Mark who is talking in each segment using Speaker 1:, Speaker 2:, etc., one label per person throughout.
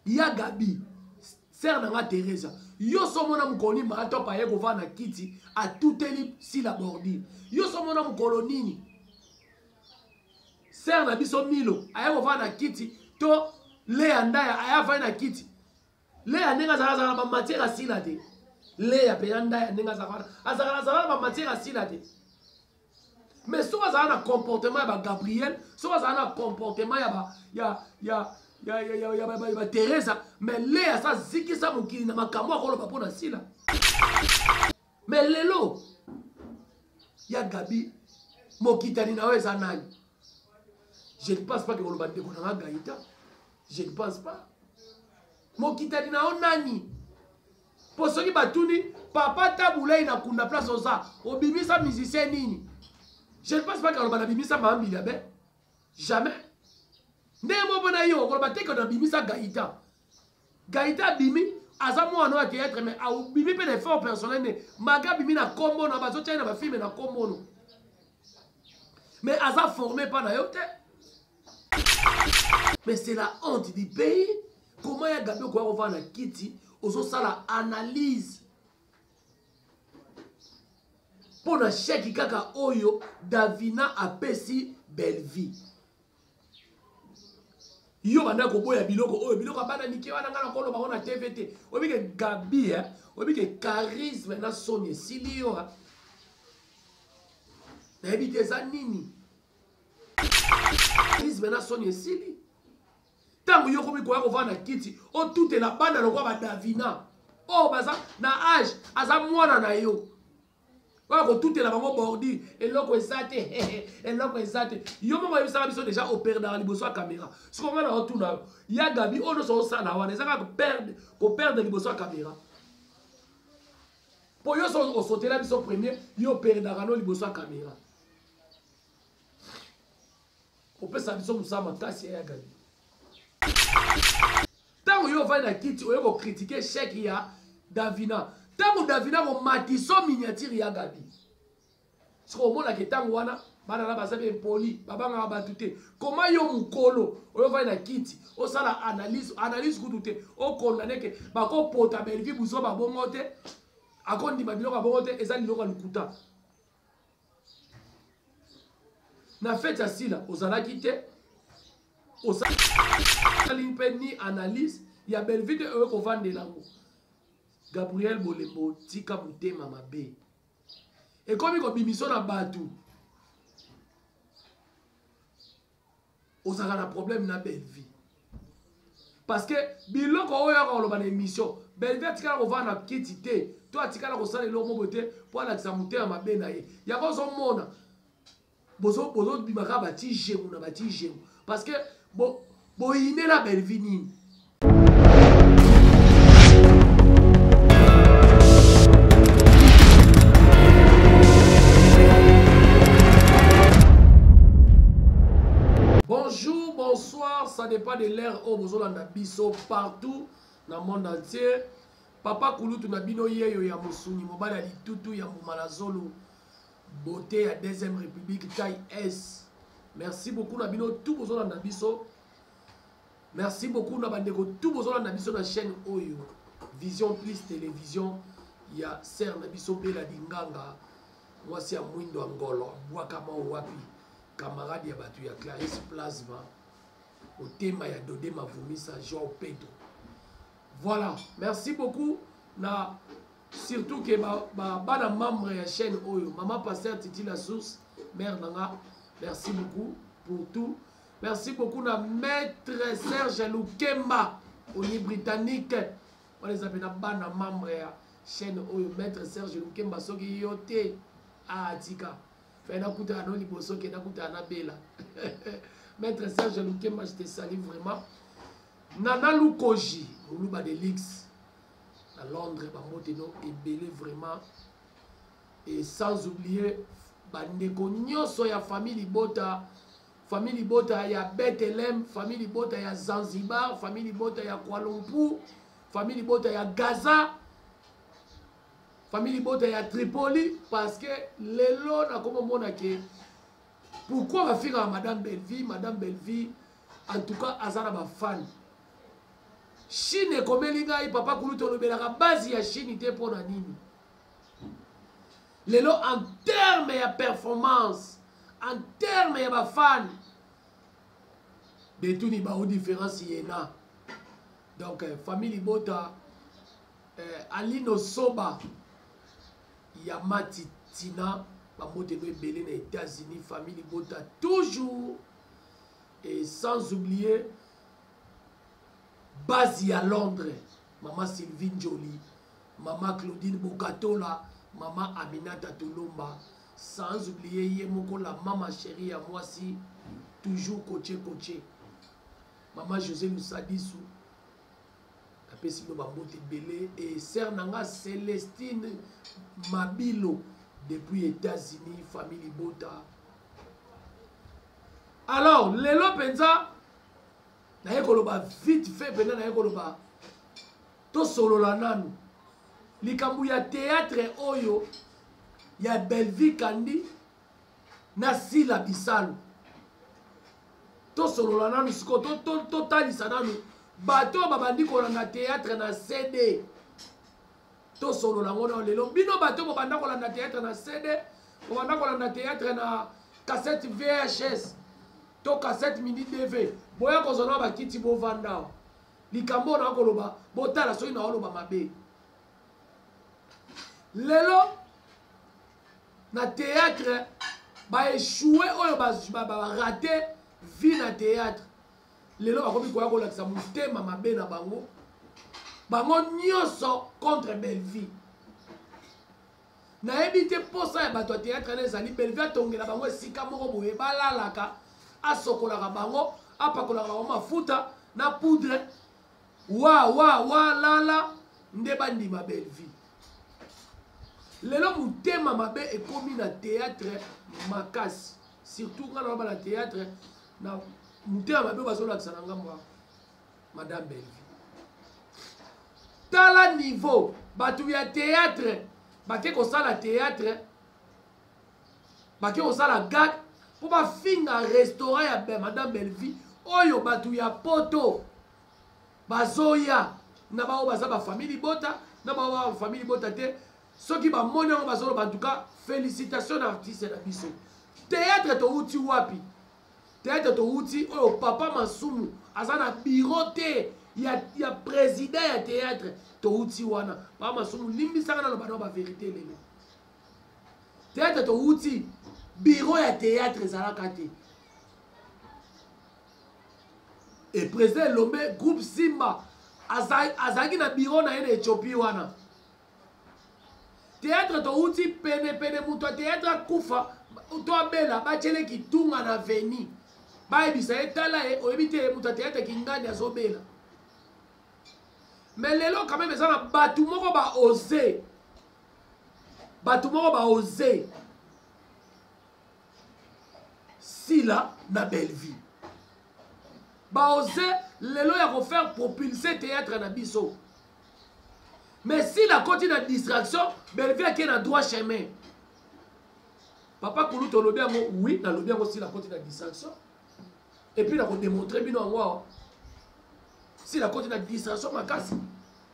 Speaker 1: Ya Gabi, sœur na nga Teresa, yo so mona mokolo nini Mama Top aye kovanda na kiti atuteli Sila bordure. Yo so mona mokolo nini sœur na biso Milo aye kovanda na kiti to Lea Ndaya aye avandi na kiti. Lea ndenge azalaka azalaka na ba matière ya Sila te. Lea mpenza Ndaya ndenge azalaka wana azalaka azalaka na ba matière ya Sila te. Mais soki azala na comportement ya ba Gabriel, soki azala na comportement ya ba ya ya ya ya ya ya ba, ba Teresa, mais Lea sa zikisa mokili na makambo akoloba mpo na Sila. Mais lelo ya Gabi mokitani na yo eza nani? Je ne pense pas que koloba ndeko na nga Gaïta. Je ne pense pas. Mokitani na yo nani? Po soki batuni papa Tabu Ley na kunda place oza obimisa musicien nini? Je ne pense pas kaloba na bimisa mama Mbilia be. Jamais. Ndenge moko na yo okoloba te que na bimisa Gaïta. Gaïta abimi aza mwana ya théâtre mais abimi pe na effort personnel ne maga abimi na kombo na bazotia na ba film na kombo no. Mais aza formé pa na yo te. Mais c'est la honte du pays. Comment ya Gabi okoya kovanda na kiti ozosala analyse mpo na chèque kaka oyo Davina apesi Bellevue. Yo banda koboya biloko oyo biloko ya bana mike wana ngai nakoloba ngo na TV te. Oyebi ke Gabi eh, oyebi ke charisme na soni esili yo. Nayebi te eza nini. Charisme na soni esili. Tango yo komi koya kovanda na kiti otutela bana lokwa ba Davina oyo baza na age aza mwana na yo oyo kotutela bango bordure eloko eza te eloko eza te yo moko oyebisaka biso deja operdaka liboso ya kamera sikoyo ngai na otuna yo ya Gabi oyo nyonso osala wana eza kaka koperdre liboso ya kamera mpo yo so osotela biso premier yo operdaka no liboso ya kamera opesa biso mosala makasi ya Gabi ntango yo ofandi na kiti oye kokritike chèque ya Davina ntango Davina komatiso miniature ya Gabi sikoyo omonaka ntango wana bana na baza impoli babangaka bato te koma yo mokolo oyo ofandi na kiti osala analyse analyse kutu te okondane ke bakopota Bellevue buzoba bongo te akondima biloko ya bongo te eza liloko ya lokuta na fete ya Sila ozalaki te osali mpe ni analyse ya Bellevue te oyo kovandela yango Gabriel Bolembo tika motema mabe ekomi kobimiso na bato ozalaka na problème na Bellevue parce que biloko oyo yaka koloba na émission Bellevue atikala kovanda na kiti te to atikala kosala eloko moko te mpo alakisa motema mabe na ye yango ozomona bozobima kaka bati jemu na bati jemu parce que boyinela Bellevue nini? Bonjour, bonsoir, ça dépend de l'heure oyo bozolanda biso partout na monde entier. Papa Kulutu na bino yeyo ya mosuni mobali ya litutu ya mbuma na zolo beauté ya deuxième république taille S. Merci beaucoup na bino tout bozolanda biso. Merci beaucoup na bandeko tout bozolanda biso na chaîne oyo Vision Plus Télévision ya sœur na biso Bella Dinganga mwasi ya mwindo ya ngolo abwakama wapi camarade ya bato ya Clarisse Plasma motema ya Dode Mavumisa João Pedro. Voilà, merci beaucoup na surtout que ba, ba bana membre ya chaîne oyo maman pasteur Titi la source mère nanga merci beaucoup pour tout. Merci beaucoup na maître Serge Lukemba oni britannique wana eza mpe na bana membre ya chaîne oyo maître Serge Lukemba soki yo te atika fe nakutana no liboso ke nakutana na Bella maître Serge Lukemba je te salue vraiment. Nana Lukoji moluba de luxe na Londres bambote no ebele vraiment et sans oublier bandeko nyonso ya famille libota famille libota ya Bethlehem, famille libota ya Zanzibar, famille libota ya Kuala Lumpur, famille libota ya Gaza, famille libota ya Tripoli parce que lelo nakomomona ke pourquoi bafingaka Madame Bellevue, Madame Bellevue en tout cas aza na ba fan. Chine ekomeli ngai papa kulutu olobelaka base ya Chine te mpo na nini? Lelo en terme ya performance, en terme ya bafan betuni bao différence yena. Donc eh, famille libota eh, Alino Soba ya Mati Tina bambote no ebele na États-Unis, famille libota toujours et sans oublier base ya Londres, mama Sylvie Njoli, mama Claudine Bokatola, mama Aminata Tolomba, sans oublier ye moko la mama chérie ya mwasi toujours coaché coaché, mama José Lusadisu, napesi bino bambote ebele et sœur na nga Célestine Mabilo depuis États-Unis, famille libota. Alors lelo mpenza naye koloba vite fait mpenza, naye koloba tosolola nanu likambo ya théâtre oyo ya Bellevue Kandi na Sila Bisalu. Tosolola nanu sikoyo, totalisa nanu bato oyo babandi kolanda théâtre na CD. Tosolola yango nano lelo. Bino bato bobanda kolanda théâtre na CD, bobanda kolanda théâtre na cassette VHS to cassette mini DV, boya kozwa na bakiti bovanda awa. Likambo oyo nakoloba, botala soki naoloba mabe. Lelo na théâtre ba échoué oyo ba raté vie na théâtre, lelo bakomi koya kolakisa motema mabe na bango, bango nyonso contre Bellevue. Nayebi te posa ya bato ya théâtre wana ezali Bellevue atongela bango esika moko boye balalaka, asokolaka bango, apakolaka bango mafuta na poudre, wa wa wa lala nde bandima Bellevue. Lelo motema mabe ekomi na théâtre makasi, surtout nga na na théâtre na motema mabe bazolakisa na ngambo ya madame Bellevue. Tala niveau bato ya théâtre bake kosala théâtre, bake kosala gag mpo bafinga restaurant ya madame Bellevue oyo bato ya poto bazoya na bao baza ba famille libota na bao ba famille libota te. Soki bamoni yango bazoloba en tout cas félicitations na artiste na biso. Théâtre towuti wapi? Théâtre towuti oyo papa Masumu aza na bureau te ya président ya théâtre. Towuti wana papa Masumu limbisaka na loba na ba vérité lelo. Théâtre towuti bureau ya théâtre ezalaka te. Et président Elombe groupe Simba azalaki na bureau na ye na Ethiopie wana. Théâtre towuti pene pene moto ya théâtre akufa to abela batiele kitunga na veni bayebisa ye tala ye oyebi te moto ya théâtre kingani azobela. Mais lelo quand même eza na bato moko ba oser, bato moko ba oser Sila na Bellevue ba oser lelo ya ko faire propulser théâtre na biso. Mais Sila koti na distraction, Bellevue ake na droit chemin. Papa Kulutu olobi yango, oui, nalobi yango Sila koti na distraction. Et puis nako démontrer bino yango awa. Sila koti na distraction makasi.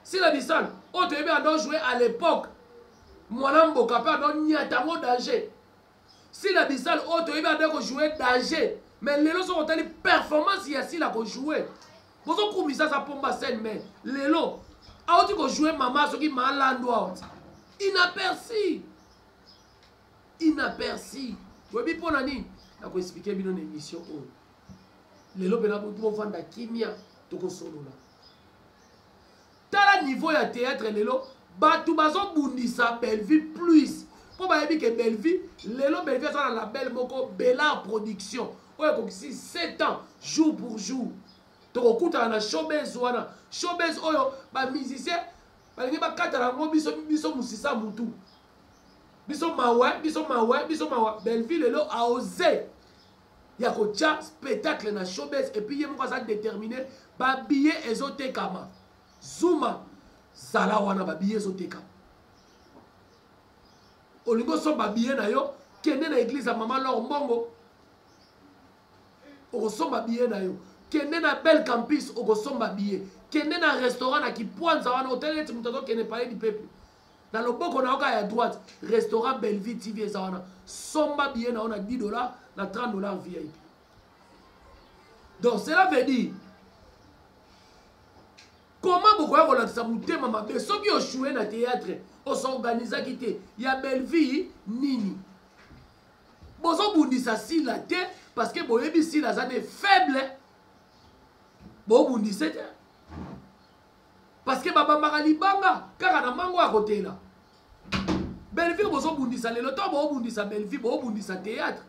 Speaker 1: Sila Bisalu, oyo toyebi ando jouer à l'époque. Mwana mboka pe ando nyata ngo danger. Sila Bisalu oyo toyebi ando ko jouer danger. Mais lelo soko otali performance ya Sila ko jouer. Bozo kumisa sa pomba scène mais lelo auti ko jouer mama soki malando awa. Inaperçu. Inaperçu. Boyebi pona nini? Nako expliquer bino na émission oyo. Lelo pena bovanda kimia tokosolola. Tala niveau ya théâtre lelo bato bazobundisa Bellevue plus mpo bayebi ke Bellevue lelo Bellevue aza na label moko Bellard Production oyo ekokisi 7 ans jour pour jour. Tokokutana na showbiz wana, showbiz oyo ba musiciens balingi bakatala yango biso, biso musisa mutu biso mawa, biso mawa, biso mawa. Bellevue lelo a osé ya kotia spectacle na showbiz et puis ye moko aza déterminé, ba billets ezotekama. Zuma zala wana ba billets ezotekama. Olingo so ba billets na yo, kende na église ya Mama Laure Mbongo okosomba billet na yo. Kende na Belle Campus okosomba billet. Kende na restaurant na Kipwanza wana otali neti moto azokende palais du peuple. Na loboko na yo kaka ya droite, restaurant Bellevue TV eza wana. Somba billet na yo na 10 $ na 30 $ VIP. Donc cela veut dire comment bokoya kolakisa motema mabe soki ochoue na théâtre osorganisaki te ya Bellevue nini? Bozobundisa Sila te parce que boyebi Sila aza ne faible, bobundise te parce que babambaka libanga kaka na mango ya kotela. Bellevue bozobundisa lelo to bobundisa Bellevue, bobundisa théâtre.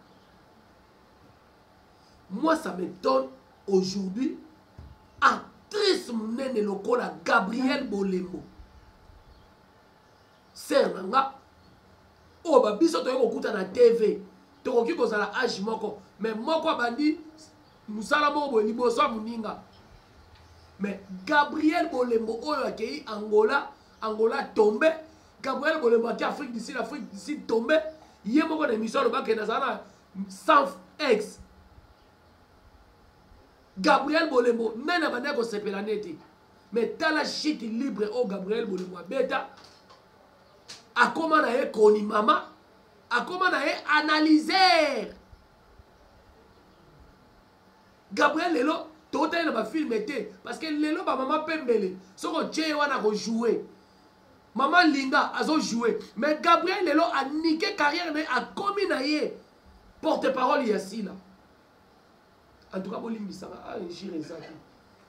Speaker 1: Moi ça m'étonne aujourd'hui, actrice monene lokola Gabriel Bolembo, sœur na nga oyo ba biso toyei kokuta na TV, tokoki kozala age moko mais moko abandi mosala moko boye liboso ya moninga. Mais Gabriel Bolembo oyo akei Angola, Angola tombe. Gabriel Bolembo akei Afrique du Sud, Afrique du Sud tombe. Ye moko na émission alobaki nazala na 100 ex. Gabriel Bolembo nani abandaki kosepela neti? Mais tala chute libre oyo Gabriel Bolembo abeta, akoma na ye koni mama, akoma na ye analyseur. Gabriel lelo totali na ba film te parce que lelo ba mama pembele soki otie ye wana ko jouer, mama Linga azo jouer, mais Gabriel lelo a niqué carrière na ye, akomi na ye porte-parole ya Sila. En tout cas bolimbisaka, ah, injure eza te,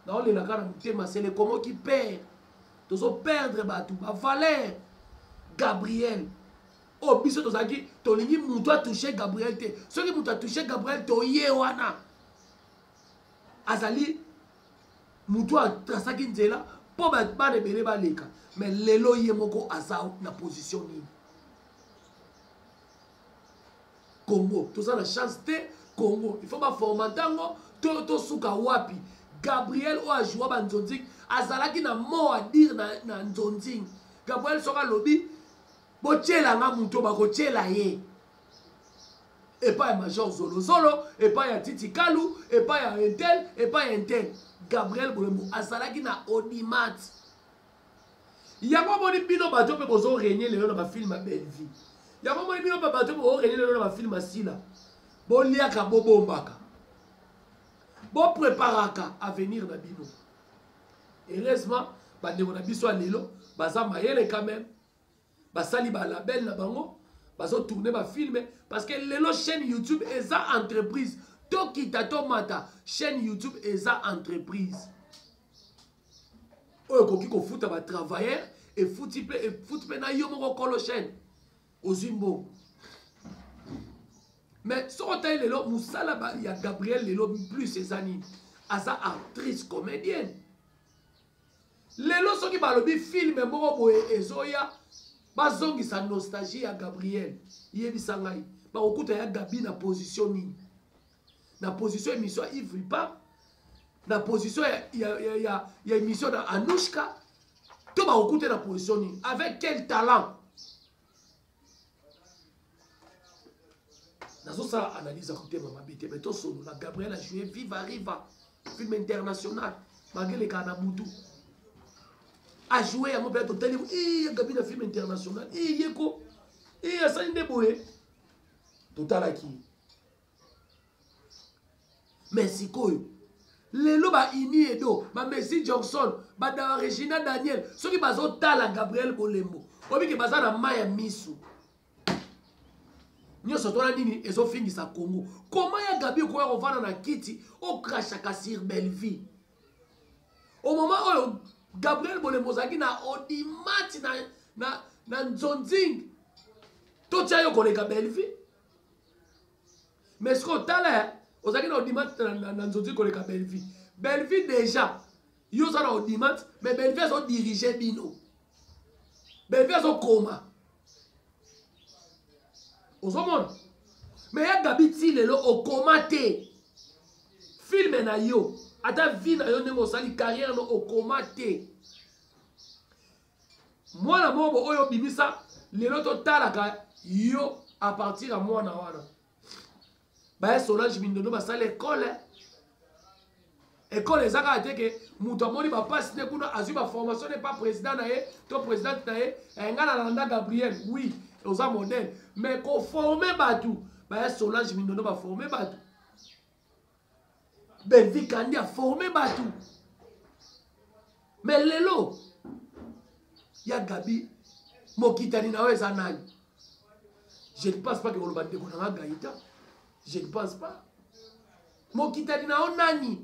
Speaker 1: naolelaka na motema. C'est le Congo qui perd, tozo perdre bato ba valeur. Gabriel oyo biso tozalaki tolingi moto atouche Gabriel te, soki moto atouche Gabriel toye wana azali moto atrasaki nzela mpo bana ebele baleka. Mais lelo ye moko aza na position nini? Congo toza na chance te. Congo il faut baforma ntango tosuka wapi? Gabriel oyo ajoua ba Nzonzing azalaki na mot à dire na Nzonzing. Gabriel soki alobi botielanga moto, bakotiela ye epai ya Major Zolozolo, epai ya Titi Kalu, epai ya Intel, epai ya Intel. Gabriel Bolembo azalaki na audimat. Yango omoni bino bato mpe bozo régner lelo na bafilme ya Bellevue, yango omoni bino mpe bato mpe bozo régner lelo na bafilme ya Sila. Boliaka, bobombaka, bopreparaka avenir na bino. Heureusement bandeko na biso ya lelo baza mayele quand même, basali ba label na bango, bazotourne bafilme parce que lelo chaîne YouTube eza entreprise. Tokita tomata, chaîne YouTube eza entreprise oyo ekoki kofuta ba travailleur, efuti mpe, efuti mpe na yo moko kolo chaîne ozwi mbongo. Mais soki otali lelo mosala ya Gabriel lelo plus eza nini? Aza actrice comédienne. Lelo soki balobi filme moko boye ezoya, bazongisa nostalgie ya Gabriel, yebisa ngai bakokuta ya Gabi na position nini? Na position émission ya Yves Lipa, na position ya émission na Anouchka, to bakokuta na position nini? Avec quel talent? Nazosala analyse ya motema mabe te, mais tosolola. Gabriel a joué Viva Riva, film international, malgré elekaka na butu, a joué yango mpe totali ya Gabi na film international ye ko asali nde boye totalaki. Mais sikoyo lelo ba Ini Edo, ba Messi Johnson, ba Regina Daniel, soki bazotala Gabriel Bolembo, obike baza na mai ya misu nyonso tona nini ezofingisa Congo. Koma ya Gabi okoya kovanda na kiti okrashaka sur Bellevue au moment oyo Gabriel Bolembo ozalaki na odimati na Nzonzing, totia yo koleka Bellevue. Mais sikoyo tala, ozalaki na audimat na Nzonzing koleka Bellevue. Bellevue déjà yo oza na audimat, mais Bellevue azodirige bino, Bellevue azokoma, ozomona. Mais ya Gabi ti lelo okoma te filme na yo, ata vie na yo ndenge osali carrière no okoma te. Mwana moko oyo obimisa lelo totalaka yo à partir ya mwana wana, baya Solange Mindondo basala ekole. Ekole eza kaka te ke moto amoni bapasi nde kuna azwi baformation ne pa président na ye to présidente na ye. Eh, ngai nalanda Gabriel, oui, oza modèle, mais koforme bato baya Solange Mindondo baforme bato, Belvi Kandi aforme bato, mais lelo ya Gabi, mokitani na yo eza nani? Je ne pense pas ke koloba ndeko na nga Gaïta, je ne pense pas. Mokitani na yo nani?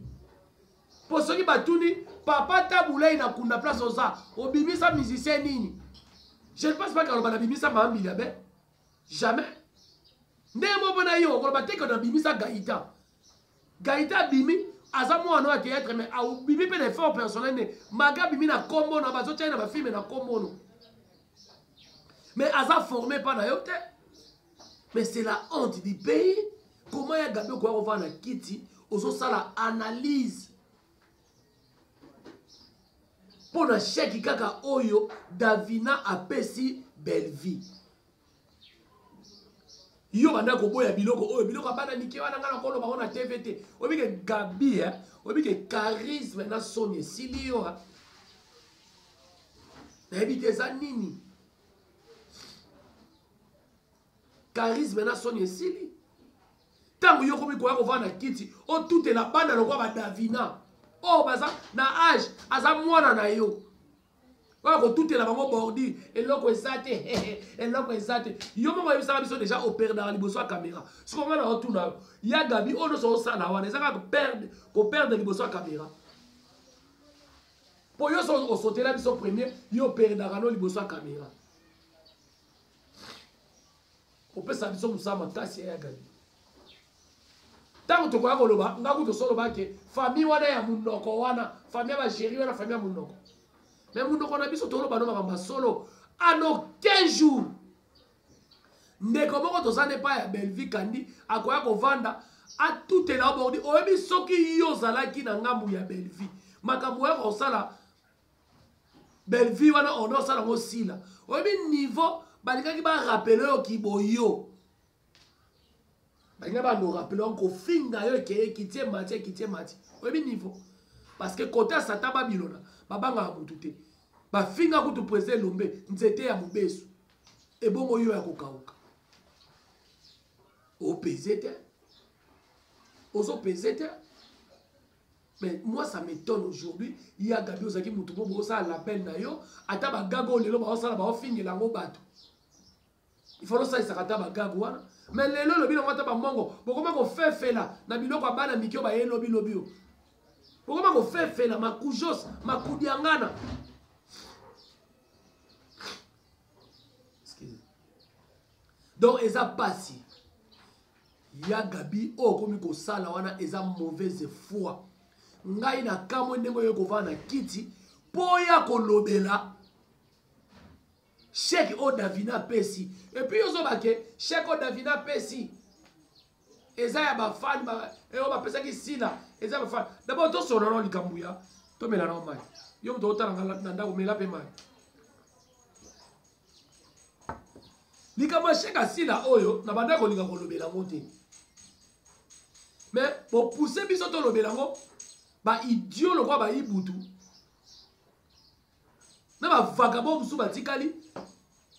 Speaker 1: Mpo soki batuni papa Tabulei na kunda place oza obimisa musicien nini, je ne pense pas kaloba nabimisa Maambili abe, jamais. Ndenge moko na yo okoloba te ke nabimisa Gaïta. Gaïta abimi, aza mwana ya théâtre, mais abimi mpe na effort personnel ne maga, abimi na kombo na bazotia na bafilme na kombo no, mais aza formé mpa na yo te. Mais c'est la honte du pays. Comment ya Gabi okoya kovanda na kiti, ozosala analyse mpo na chèque kaka oyo Davina apesi Bellevie? Yo banda koboya biloko oyo, biloko ya bana mike wana, ngai nakoloba ngo na TV te. Oyebi ke Gabi, eh? Oyebi ke charisme na soni esili yo, nayebi te eza nini. Charisme na soni esili ntango yo komi koya kovanda na kiti, otutela bana lokwa badavina oyo baza na age, aza mwana na yo, oyo kotutela bango bordure, eloko eza te, eloko eza te. Yo moko oyebisaka biso déjà operdaka liboso ya caméra. Siko ngai na otuna yo, ya Gabi, oyo nyonso osala wana eza kaka koperdre liboso ya caméra? Mpo yo so osotela biso premier, yo operdaka no liboso ya caméra, opesa biso mosala makasi. Ya Gabi, ntango tokoya koloba, nga kutu tosoloba ke famille wana ya monoko wana, famille ya bagéri wana, famille ya monoko, mais monoko na biso toloba no makambo ya solo. Ano 15 jours, ndeko moko toza nde epai ya Belvi Kandi, akoya kovanda atutela obordi. Oyebi soki yo ozalaki na ngambu ya Belvi, makambo oya kosala Belvi wana, ono osala yango sila. Oyebi niveau balingaki barapele yo kiboyo, balingi bando rapele yango, kofinga yo ekeye ekitie mati, ekitie mati. Oyebi niveau, parce que kote ya Satan Babilona babangaka motu te, bafinga kutu président Elombe nzete ya mobesu, ebongo yo ya kokauka opese te, ozopese te. Mais moi, ça m'étonne aujourd'hui, ya Gabi, ozalaki motu moko bosala label na yo, ata bagago oyo lelo baosala, baofingela yango bato, il faut osalisaka ata bagago wana. Mais lelo elobi nango ata bamongo, bokoma kofefela na biloko ya bana mike oyo baye lobilobi oyo, bokoma kofefela makujos makudiangana. Donc eza pasi, ya Gabi, oyo okomi kosala wana eza mauvaise foi. Ngai na kamwe ndenge oyo kovanda na kiti mpo ya kolobela chèque oyo Davina apesi, et puis ozoba ke chèque oyo Davina apesi eza ya bafani oyo bapesaki Sila, eza ya bafani. D'abord tosolola nao likambo ya tomela nao mai. Yo moto otala na ndako, mela mpe mai. Likambo ya chèque asila oyo, na banda kolinga kolobela yango te, mais bopuse biso tolobela yango. Baidio lokwa baibutu na bavagabond mosusu batikali,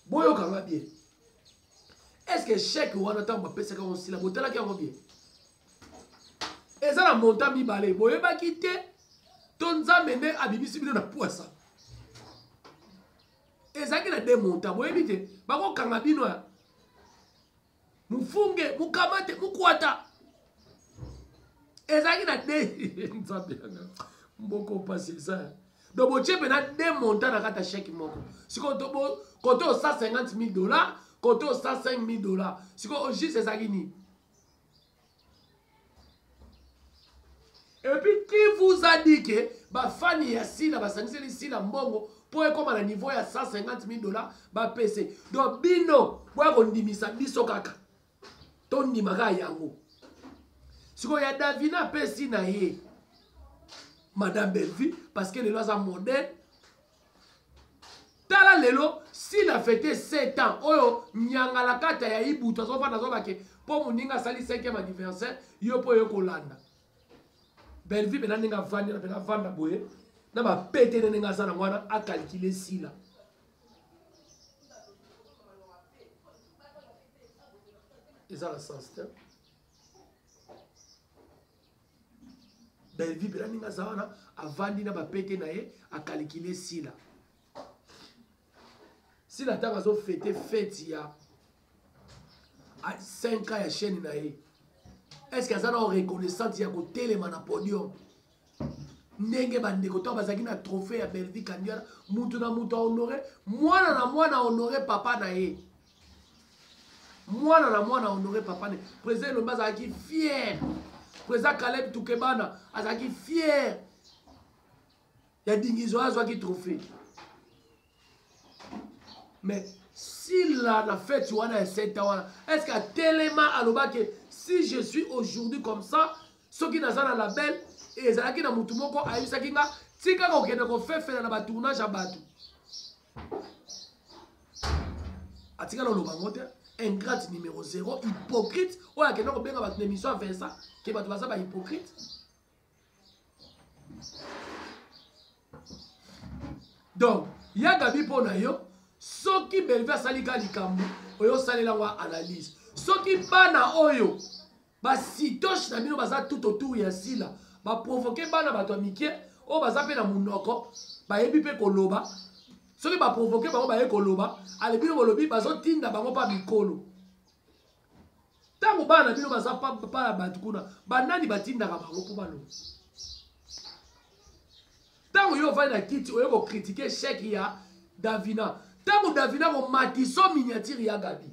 Speaker 1: boyokanga bien. Est ce que chèque wana, ntango bapesaki yango Sila, botalaki yango bien? Eza na montant mibale, boyebaki te to Nzambe nde abimisi bino na pwasa? Ezalaki na deux montant, boyebi te? Bakokanga bino ya mufunge mukamate mukwata. Ezalaki na de Nzambe yanga mboko mpasi eza. Donc botie mpena deux montant na kati ya chèque moko. Sikoyo kote o 150 000 $, kote o 105 000 $. Sikoyo juste ezalaki nini? Et puis, qui vous a dit que bafani ya Sila basangiseli Sila mbongo mpo ekóma na niveau ya 150 000 $ bapese? Donc bino boya kondimisa biso kaka, tondima kaka yango. Sikoyo ya Davina apesi na ye madame Bellevue, parce que lelo aza modèle. Tala lelo Sila fête 7 ans oyo, nyangalakata ya ibutu azofanda, azobake mpo moninga asali 5e anniversaire, yo mpo oyo kolanda. Bellevue mpena ndenge avandi na mpena avanda boye na bapete nde ndenge aza nango wana akalkile sila eza na sens te. Bellevue mpena ndenge aza wana avandi na bapete na ye akalikile sila. Sila ntango azofete fete ya 5 ans ya chaîne na ye, est ce que aza na reconnaissante ya kotelema na podium ndenge bandeko ntango bazalaki na trophée ya Bellevue Kandiana, mutu na mutu ahonore mwana na mwana, ahonore papa na ye, mwana na mwana ahonore papa na ye. Président Elombe azalaki fier, président Caleb Tukebana azalaki fier ya Dingizo azwaki trophée. Mais sila na fête wana ya 7 ans wana, est ce que atelema alobaki si je suis aujourd'hui comme ça, soki naza na label ezalaki na mutu moko ayebisaki nga tika kokende kofefela na batournage ya bato, atikala oloba yango te. Ingrate numéro 0, hypocrite oyo akende kobenga bato na émission ya Vincent ke bato baza bahypocrite. Donc ya Gabi, mpo na yo soki Bellevue asali ka likambo oyo osalela yango analyse, soki bana oyo basitoche na bino baza tout autour ya Sila baprovoke bana bato ya mike oyo baza mpe na monoko bayebi mpe koloba, soki baprovoke bango baye koloba, ale bino bolobi bazotinda bango mpa mikolo. Ntango bana na bino baza pa ya bato kuna, banani batindaka bango mpo baloba? Ntango yo ovandi na kiti oye kokritike chèque ya Davina, ntango Davina komatiso miniature ya Gabi,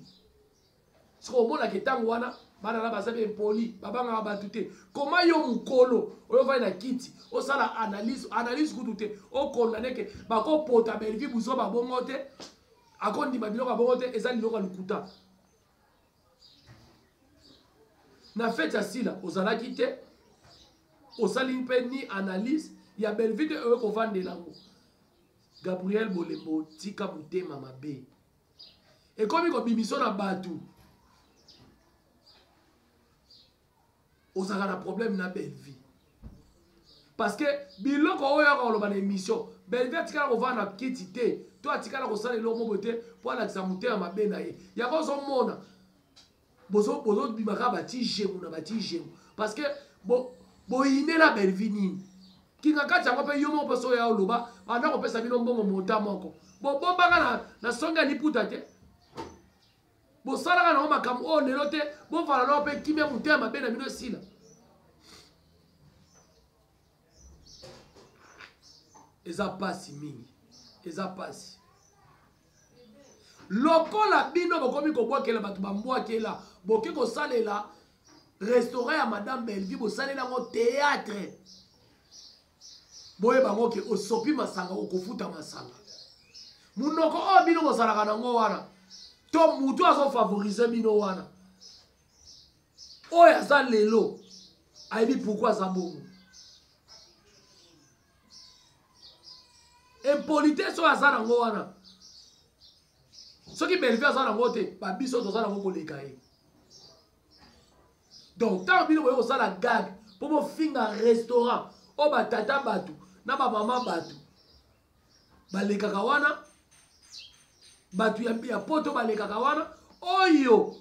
Speaker 1: soki omonaka ntango wana bana na baza impoli, babangaka bato te. Koma yo mokolo oyo ovandi na kiti osala analyse, analyse kutu te, okondane ke bakopota Bellevue buzo babongo te, akondima biloko ya bongo te, eza liloko ya lokuta. Na fete ya Sila ozalaki te, osali mpe ni analyse ya Bellevue te, oyo kovandela yango. Gabriel Bolembo, tika motema mabe, ekomi kobimiso na bato. Ozalaka na problème na Bellevue parce que biloko oyo yaka koloba na émission, Bellevue atikala kovanda na kiti te to atikala kosala eloko moko te mpo alakisa motema mabe na ye. Yango ozomona bozobima kaka bati gemu na bati gemu parce que boyinela Bellevue nini kinga kati yango. Mpe yo moko mpe soki oya oloba banda kopesa bino mbongo monta moko bobombaka na songe ya liputa te, bosalaka nango makambo oyo lelo te, bovala nao mpe kimia, motema mabe na bino esila. Eza pasi mingi, eza pasi lokola bino bokomi kobwakela bato bambwakela, boke kosalela restaurant ya madame Bellevue, bosalela yango théâtre. Boyeba yango ke osopi masanga, okofuta masanga. Monoko oyo bino bozalaka nango wana to motu azofavorize bino wana, oyo aza lelo ayebi pourkui aza bongo. Impolitesse oyo aza nango wana, soki Bellevue aza nango te, babiso toza nango koleka ye. Donc ntango bino boye kosala gag mpo bofinga restaurant oyo batata bato na bamama bato balekaka wana, bato ya poto balekaka wana, oyo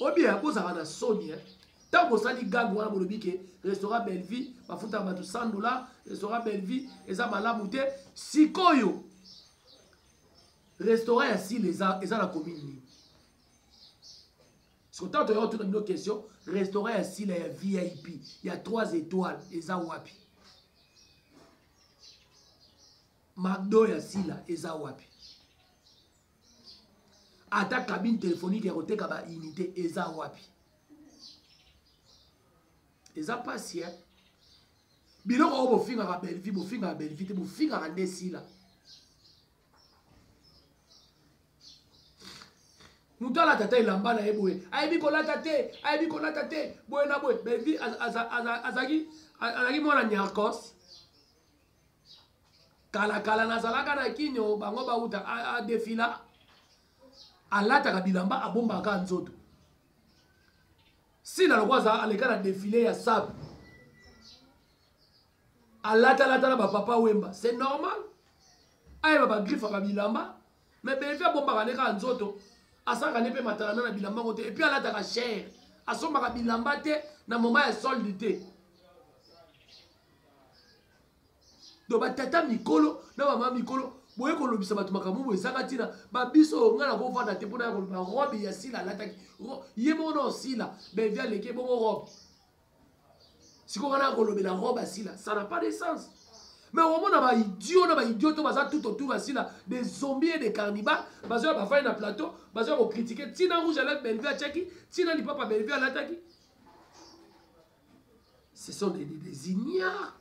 Speaker 1: obia bozalaka na soni. Ntango bosali gag wana, bolobi ke restaurant Bellevue bafutaka bato 100 $, restaurant Bellevue eza malamu te. Sikoyo restaurant ya Sile eza na commune nini? Siko ntango toyaka tuna bino question, restaurant ya Sila ya VIP ya 3 étoiles eza wapi? Macdo ya Sila eza wapi? Ata cabine téléphonique ya koteka baunité eza wapi? Eza pasi eh? Biloko oyo bofingaka Bellevue, bofingaka Bellevue te, bofingaka nde Sila. Moto alata ata elamba na ye boye, ayebi kolata te, ayebi kolata te boye na boye. Bellevue azalaki mwana nyarkos kalakala, nazalaka na kinyo, bango bauta adefila, alataka bilamba abombaka nzoto. Sila lokola aleka na défilé ya sap. Alatalata na bapapa Wemba, c'est normal. Ayeba bagriffe ya bilamba, mais Bellevue abombaka nde kaka nzoto, asalaka nde mpe matalana na bilamba yango te. Et puis alataka cher, asombaka bilamba te na moment ya solde te. Donc batata mikolo na bamama mikolo boye kolobisa bato makambo boye ezanga ntina. Babiso ngai nakovanda te mpona ya koloba robe ya Sila alataki ye moko na osila Bellevue aleki bongo robe. Sikoyo ngai nakolobela robe ya Sila, ça n'a pas de sens. Mais omona ba idiot na ba idiot to baza tout autour ya Sila, des zombies et des carnivores, bazoya bafai na plateau, bazoya kocritiquer ntina rouge à lèvres Bellevue atiaki, ntina lipapa Bellevue alataki. Ce sont des ignares.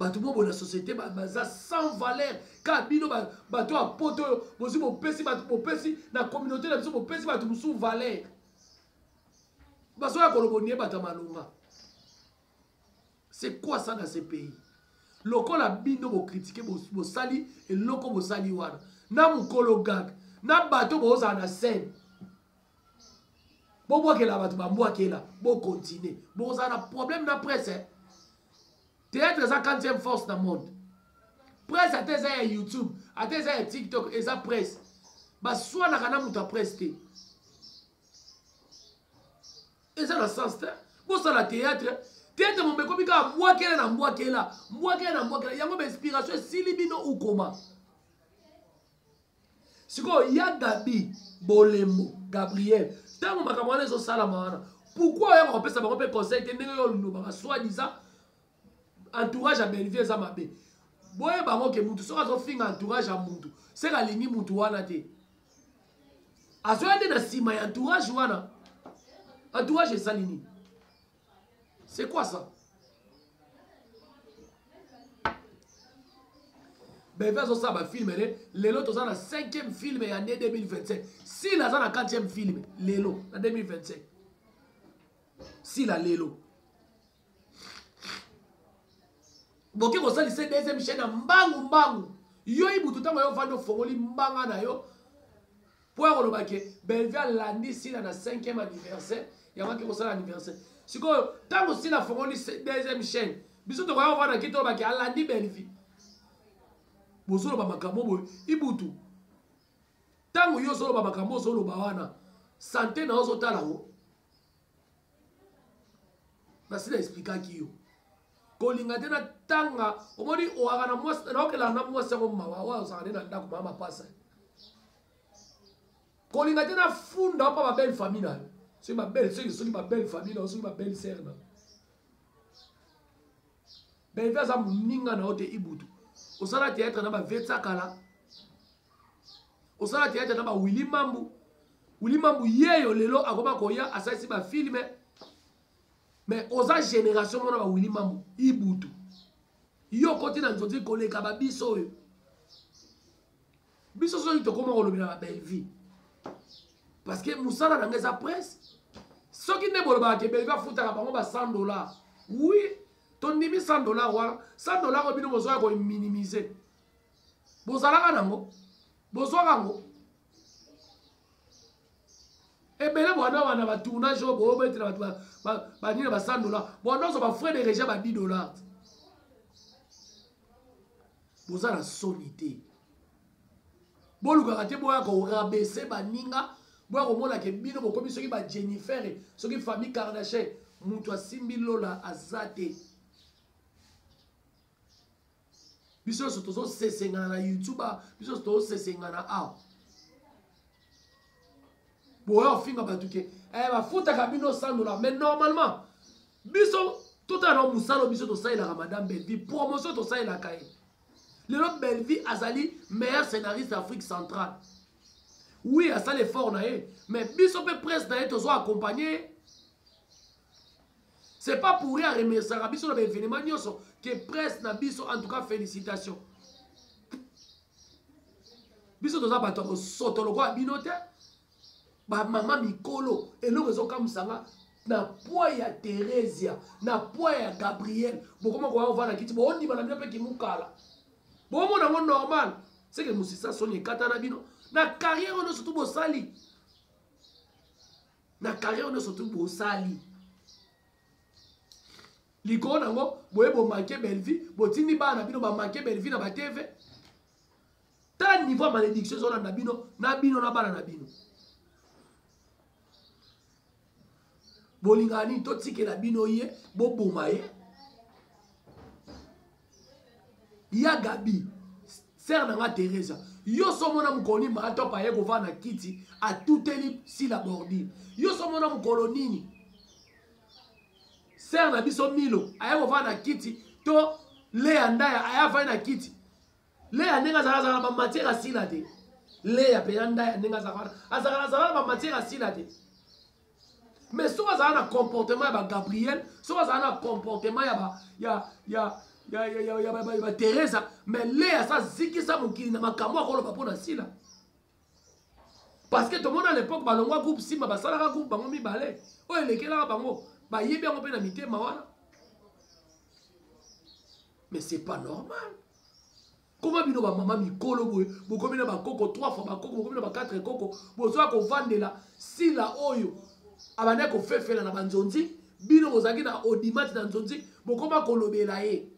Speaker 1: Bato bobo na société baza sans valeur. Ka bino bato ya poto oyo bozwi bopesi bato, bopesi na communauté na biso, bopesi bato mosusu valeur. Bazoya koloba onie bato ya malonga. C'est quoi ça dans ce pays? Lokola bino bokritike, bosali eloko bosali wana na mokolo gag na bato bozala na scène, bobwakela bato bambwakela, bokontinue, bozala na problème na presse. Eh? Théâtre eza 4e force na monde. Presse ata eza ya YouTube, ata eza ya TikTok, eza presse. Baswanaka na moto ya presse te. Eza na sens te. Bosala théâtre, théâtre mombe ekomi kaka mbwakela na mbwakela, mbwakela na mbwakela. Yango ba inspiration esili bino ou koma. Sikoyo ya Gabi Bolembo Gabriel, ntango makambo wana ezosalama wana, pourquoi oyaka kopesa bango mpe conseil te ndenge yo olobaka soi-disant entourage ya Bellevue eza mabe? Boyeba yango ke mutu soki azofinga entourage ya mutu, seke alingi mutu wana te, azoya nde na nsima ya entourage wana. Entourage esali nini? C'est quoi ça? Bellevue azosala bafilme ne lelo toza na 5e film ya année 2025. Sila aza na 4e film lelo na 2025. Sila lelo boke kosalisa deuxième chaîne ya mbangu mbangu. Yo ibutu ntango yo ofandi ofongoli mbanga na yo mpo ya koloba ke Bellevue alandi Sila na 5e anniversaire, yango ake kosala anniversaire. Sikoyo ntango Sila afongoli deuxième chaîne, biso tokoya kovanda ki toloba ke alandi Bellevue. Bozoloba makambo boye ibutu, ntango yo ozoloba makambo ozoloba wana, sante na yo ozotala yango. Nasi na explikaki yo kolinga te na tanga omoni oaka na mwasi, naokelaka na mwasi yango mawa oyo ozalaka nde na ndako mama mapasa. Kolinga te na funda mpa ba belle famille na yo, soki ba belle, soki, soki ba belle famille na yo, soki ba belle sœur na yo. Bellevue aza moninga na yo te ibutu. Osala théâtre na ba Vetsakala, osala théâtre na ba Willy Mambu. Willy Mambu yeyo lelo akoma koya asalisi ba filme, mais oza génération mona ba Willy Mambu ibutu. Yo okoti na nzonzi koleka ba biso oyo. Biso soki tokoma kolobela ba Bellevue parce que mosala na nga eza presse. Soki nde bolobaka ke Bellevue afutaka bango ba 100 $, oui tondimi 100 $ wana. 100 $ oyo bino bozwaka kominimiser, bozalaka nango, bozwaka yango ebele. Bwana wana ba tournage oyo boobetela bato banini ba 100 $, bwana ozwa ba frais de régie ba 10 $. Boza na soni te, bolukaka te boya korabaisser baninga, boya komona ke bino bokomi soki ba Jennifer, soki famille Kardashian. Moto asimbi lola aza te. Biso nyonso tozosesengana na YouTube, biso nyonso tozosesengana awa. Boya ofinga bato ke bafutaka bino 100 $, mais normalement biso totala na mosala biso tosalelaka madame Bellevue promotion, tosalelaka ye. Lelo Bellevue azali meilleur scénariste Afrique centrale. Oui, asali effort na ye, mais biso mpe presse na ye tozo accompagner. C'est pas pour rien remercier biso na baévénement nyonso ke presse na biso. En tout cas félicitations. Biso toza bato ya kosoto lokola bino te, bamama mikolo. Eloko ezokamwisanga na poids ya Theresia, na poids ya Gabriel, bokoma koya kovanda kiti, boondima na bino mpe kimukala, bomona yango normal. Seke mosisa soni ekata na bino na carrière oyo nyonso tu bosali, na carrière oyo nyonso tu bosali. Likolo nango boye bomanke Bellevue, botindi bana na bino bamanke Bellevue na ba TV. Tala niveau ya malédiction ezolanda bino na bino na bana na bino. Bolingaka nini? Totikela bino ye, boboma ye. Ya Gabi, sœur na nga Teresa, yo so mona mokolo nini maa top aye kovanda na kiti atuteli sila bordure. Yo so mona mokolo nini sœur na biso Milo aye kovanda na kiti to Lea Ndaya aye avandi na kiti. Lea ndenge azalaka azalaka na ba matière asila te. Lea mpenza Ndaya ndenge azalaka wana azalaka azalaka na ba matière asila te. Mais soki azalaka na comportement ya ba Gabriel, soki azalaka na comportement ya ba ya ya ya ya ya ya ba, ba Teresa, mais Lea sa zikisa mokili na makambo akoloba mpo na sila. Parce que tomona à l'époque balongwa groupe Simba basalaka groupe bango mibale oyo elekelaka bango bayebi yango mpe na mitema wana. Mais c'est pas normal. Comment bino ba mama mikolo boye bokomi na bakoko 3 fois bakoko bokomi na ba 4 koko bozoya kovandela sila oyo abandaki kofefela na banzonzi bino bozalaki na audimat na nzonzi bokoma kolobela ye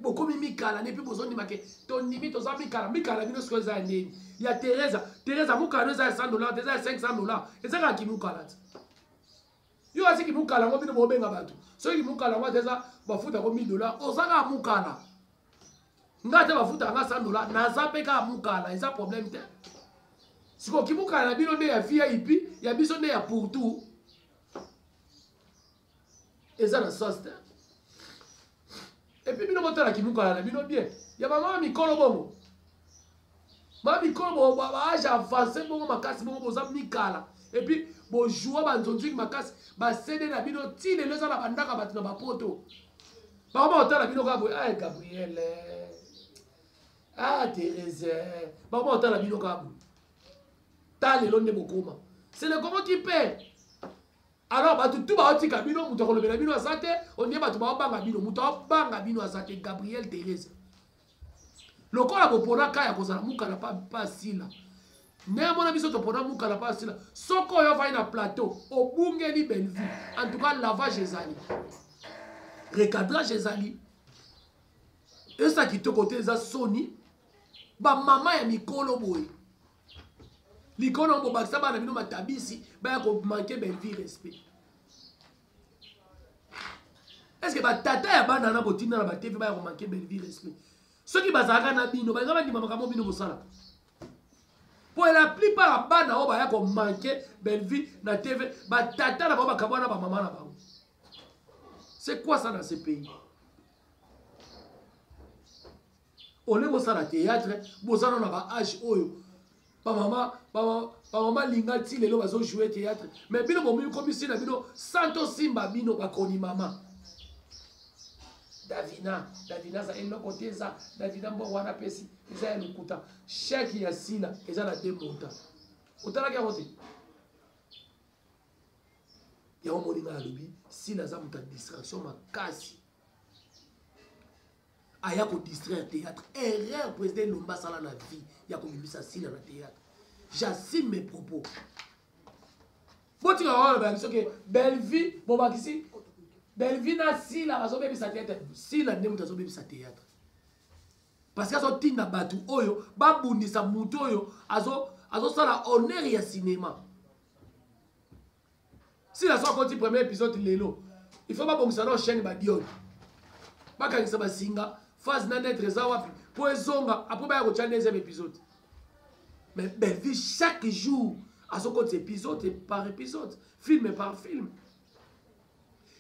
Speaker 1: bokomi mikala ne mpe bozondima ke tondimi toza mikala mikala bino sikoyo eza ya ndeni ya Teresa Teresa mokala no eza ya 100 dollar te eza ya 500 dollar eza kaka kimokala te yo asi kimukala yango bino bobenga bato soki kimukala yango ata eza bafuta ko 1000 dollar oza kaka mukala nga ata bafuta nga 100 dollar naza mpe kaka mukala eza problème te sikoyo kimukala na bino nde ya vip ya biso nde ya pour tout eza na sens te epuis bino botala kimukala na bino bien ya bamama mikolo bongo ba mikolo ba age avancé bongo makasi bongo boza mikala epuis bojoua banzonzingi makasi basede na bino ti lelo eza na bandaka bato na bapoto bango bakotala bino kaka boye ah gabriel ah therese bango bakotala bino kaka boye ta lelo nde bokoma c'est le congo qui paie. Alors bato tu baotika bino, moto akolobela bino aza te, ondie bato baobanga bino, moto aobanga bino aza te. Gabriel Therese, lokola bopona ka ya kozala mukala pa, pa sila ndenge mona biso topona mukala pa sila, soki oyo ofandi na plateau obungeli Bellevue, en tout cas lavage ezali, recadrage ezali, eza kitoko te, eza soni bamama ya mikolo boye likolo bobakisa bana bino matabisi baya komanke Bellevue respect. Est-ce que batata ya bana na botinda na ba TV baya komanke Bellevue respect? Soki bazalaka na bino balinga bandima makambo bino bosalaka, po la plupart ya bana oyo baya komanke Bellevue na TV batata na bango bakabwana na bamama na bango. C'est quoi ça dans ce pays? Ole bosala théâtre, bozana na ba âge oyo bamama bamama linga ti lelo bazo jouer théâtre, mais bino bomikomisi na bino santo simba bino bakoni mama Davina Davina aza eloko te, eza Davina mbongo wana apesi eza ya lokuta. Chèque ya sila eza na deux montants, otalaki yango te? Yango moninga alobi sila aza moto ya distraction makasi, aya ko distraire théâtre. Erreur président Elomba asala na vie ya kobimisa sila na théâtre. J'assume mes propos. Botika wana ba biso ke Bellevue bobakisi Bellevue na sila bazobebisa théâtre. Sila nde moto azobebisa théâtre parce que azotinda bato oyo babundisa moto oyo azosala honneur ya cinéma. Sila so akoti premier épisode lelo, il faut babongisa na chaîne badione bakangisa basinga phase na net eza wapi po ezonga après baya kotia deuxième épisode. Mais Bellevue chaque jour azokoti épisode par épisode, film par film.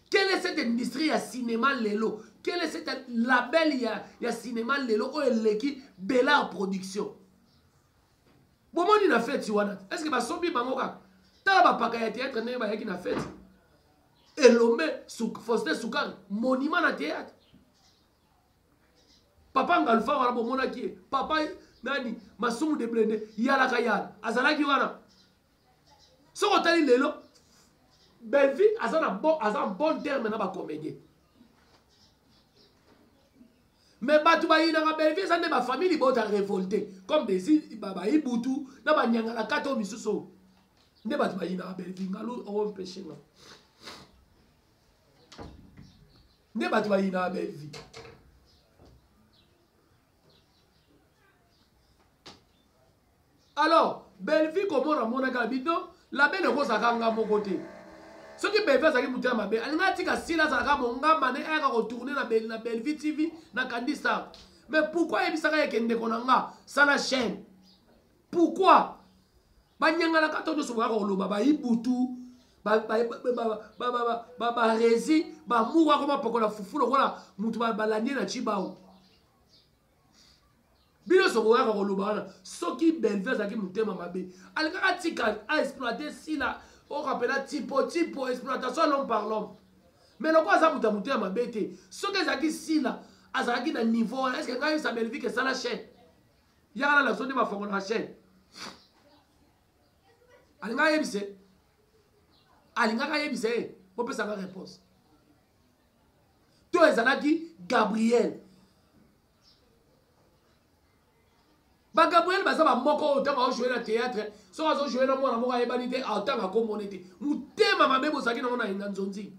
Speaker 1: Quelle est cette industrie ya cinéma lelo? Quelle est cette label ya cinéma lelo oyo eleki Bellard Production? Bomoni na feti wana, est-ce que basombi bango kaka? Tala bapaka ya théâtre ndenge bayaki na feti. Elombe, Faustin Soukari, monument na théâtre. Papa Ngalfa wana bomonaki ye, papa nani Masumu de Blende yalaka yala azalaki wana. Soki otali lelo Bellevue aza na bon, aza en bon terme na ba comédien. Mais bato bayinaka Bellevue eza nde ba famille libota révolté comme des ba Ibutu na ba nyangala kata oyo misusu oyo. Nde bato bayinaka Bellevue ngalu oyo mpeshe nga. Nde bato bayinaka Bellevue. Alors, Bellevue komona monaka bino, la belle ekozalaka nga moko te. Soki Bellevue azalaki moto ya mabe, alingi atika Sila azalaka mongamba ne ayaka kotourne na, na Bellevue TV na Candy Star. Mais pourquoi ayebisaka ye ke ndeko na nga sala chaîne? Pourquoi? Banyangalaka to nyonso boyaka koloba bayibutu barezi bamuku akoma pakola fufu lokola moto balandi ye na chibau. Bino nyonso boyaka koloba wana soki Bellevue azalaki motema mabe alingaka atika aexploite Sila orapela tipo tipo exploitation l'homme par l'homme. Mais lokola aza moto ya motema mabe te, soki ezalaki Sila azalaki na niveau wana, est-ce que ngai yebisa Bellevue ke sala chaîne? Yaka na lakisa nde bafongolaka chaîne. Alingaka ayebisa ye, alingaka ayebisa ye, bopesaka réponse. To ezalaki Gabriel. Ba Gabriel baza ba moko oyo ntango azojoue na théâtre, soki azojoue na mwana moko ayebani te, atanga komone te. Motema mabe bozalaki nango na nzonzi.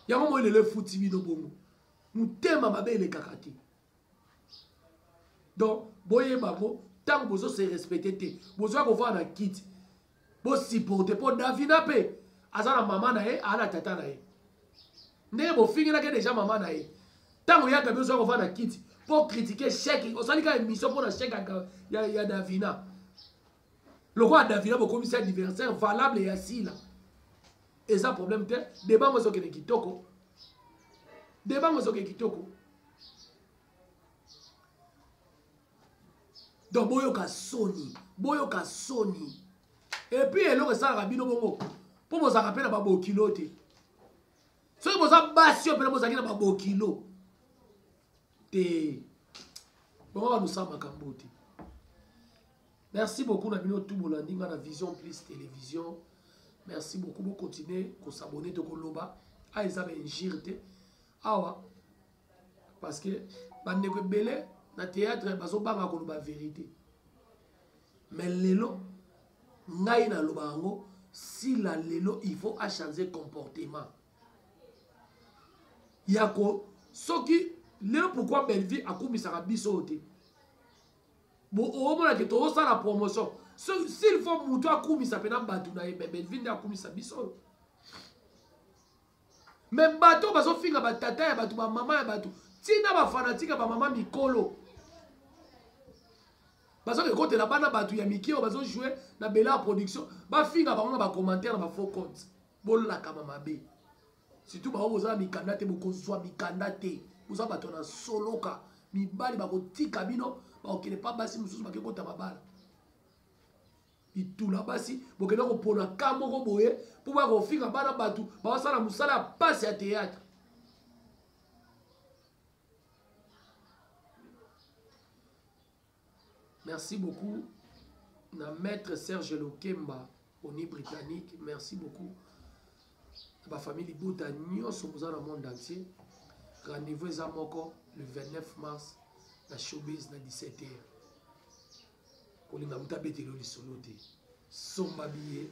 Speaker 1: Yango moi lelo efuti bino bongo. Motema mabe elekaka te. Donc boyeba ngo ntango bozo se respecter te, bozoya kovanda na kiti, bosupporte mpo Davina mpe aza na mama na ye, aza na tata na ye. Ndenge bofingelaki deja mama na ye, ntango ya Gabi ozoya kovanda na kiti mpo critiquer chèque, osali kaka émission mpo na chèque ya Davina. Lokola Davina bokomisi adversaire valable ya Sila, eza problème te. Débat ngo ezokende kitoko, débat ngo ezokende kitoko. Donc boyoka soni, boyoka soni. Et puis eloko esalaka bino bongo mpo bozalaka mpe na babokilo te. Soki boza basi oyo mpena bozalaki na babokilo te, bongo banosala makambo te. Merci beaucoup na bino tout bolandi nga na Vision Plus Télévision. Merci beaucoup, bo continuer ko s'abonner to koloba. Ah eza ba injure te. Awa parce que bandeko ebele na théâtre bazobanga koloba vérité. Mais lelo ngai naloba yango, Sila lelo il faut a changer comportement. Yako soki lelo pourquoi Bellevue akumisaka biso te? Bo omona ke tozosala promotion. So, s'il faut moto akumisa pena bato na ye, mais Bellevue nde akumisa biso. Mais bato bazofinga ba tata ya bato, ba mama ya bato, tina ba fanatique ya ba mama mikolo. Bazoke kotela bana bato ya mike oyo bazo jouer na Bella Production, bafinga bango na ba commentaire na ba faux compte. Bolakama mabe. Surtout bango boza na mikanda te, bokozwa mikanda te. Boza bato na soloka, mibali bakotika bino, bakokende pa basi mosusu bake kota mabala. Bitula basi, bokende kopona ka moko boye mpo baya kofinga bana bato basala mosala ya pasi ya théâtre. Merci beaucoup na maître Serge Lokemba oni britannique. Merci beaucoup na ba famille libota nyonso boza na monde entier. Rendez-vous eza moko le 29 mars na showbiz na 17h. Kolinga mutu abetelo lisolo te. Somba billet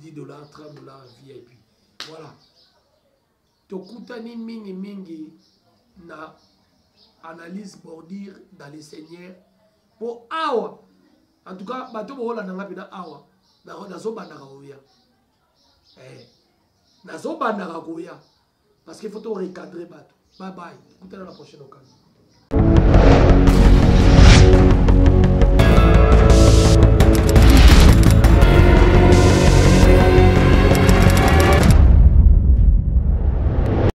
Speaker 1: 10 $, 30 $ VIP. Voilà. Tokutani mingi mingi na analyse bordure dans le Seigneur. Po awa, en tout cas, bato bokolanda nga pena awa, nazobandaka koya. Nazobandaka koya. Parce qu'il faut to recadrer bato. Bye bye. Tokutana la prochaine occasion.